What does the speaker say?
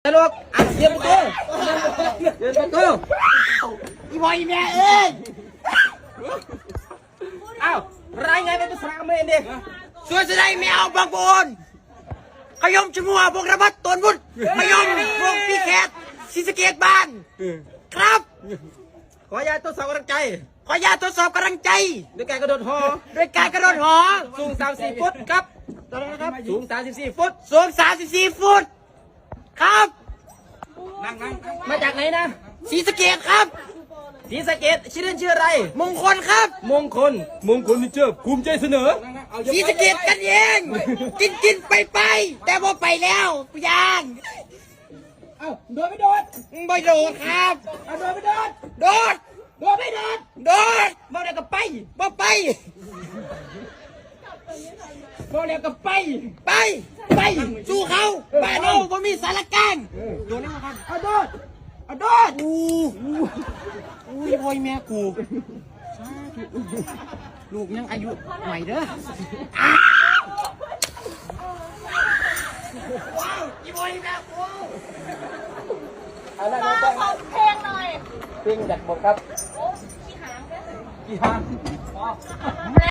ລູກ ອ່ະ ຕຽມປະຕູ ຕຽມປະຕູ ອີ່ພໍ່ອີ່ແມ່ເອີຍ. ອ້າວ ລາຍງານເປັນພາສາຂເມນເດ້. ສວນສະໄດ ແມວບັກໂບນ ຂະຍົມຊະງົວ ວົງລະບັດ ໂຕນວຸດ ຂະຍົມວົງປີແຄດ ສີສະເກດບ້ານ ເອີ ຄັບ. ຂໍອະຍາດທົດສອບກຳລັງໃຈ ຂໍອະຍາດທົດສອບກຳລັງໃຈ ດ້ວຍການກະໂດດຫໍ ດ້ວຍການກະໂດດຫໍ ສູງສາມສິບສີ່ຟຸດຄັບ ສູງສາມສິບສີ່ຟຸດ ສູງສາມສິບສີ່ຟຸດຄັບ. ມາຈາກໃນນະ? ສີສະເກດຄັບ. ສີສະເກດ ຊື່ຫຼິ້ນຊື່ອະໄລ? ມົງຄົນຄັບ. ມົງຄົນ ມົງຄົນເຊີບ ພູມໃຈສະເໜີ ສີສະເກດກັນເອງ ກິນໆ ໄປໆ ແຕ່ບໍ່ໄປແລ້ວ ຢ້ານ. ເອົ້າ ໂດດໄປໂດດ ບໍ່ໂດດຄັບ. ເອົາ ໂດດໄປໂດດ ໂດດ ໂດດໄປໂດດ ໂດດ ເວົ້າແລ້ວກໍໄປ ບໍ່ໄປ ເວົ້າແລ້ວກໍໄປ ໄປ ໄປ ສູ້ເຂົາ ເອີ ບ້ານເຮົາບໍ່ມີສາລະກາງ ເອີ ໂດດແລ້ວຄັບ. ເອົາ ໂດດ ເອົາ ໂດດ ໂອ້ ໂອ້ຍ ພໍ່ແມ່ກູ ສາທຸ ລູກຍັງອາຍຸໜ້ອຍເດີ. ອ້າວ ອີ່ພໍ່ອີ່ແມ່ກູ ອັນນັ້ນ ຂໍ ຂໍເພງໜ້ອຍ ເພງຈາກບົດຄັບ ໂອ້ ຂີ້ຫາງເດີ ຂີ້ຫາງ ອໍ ແລ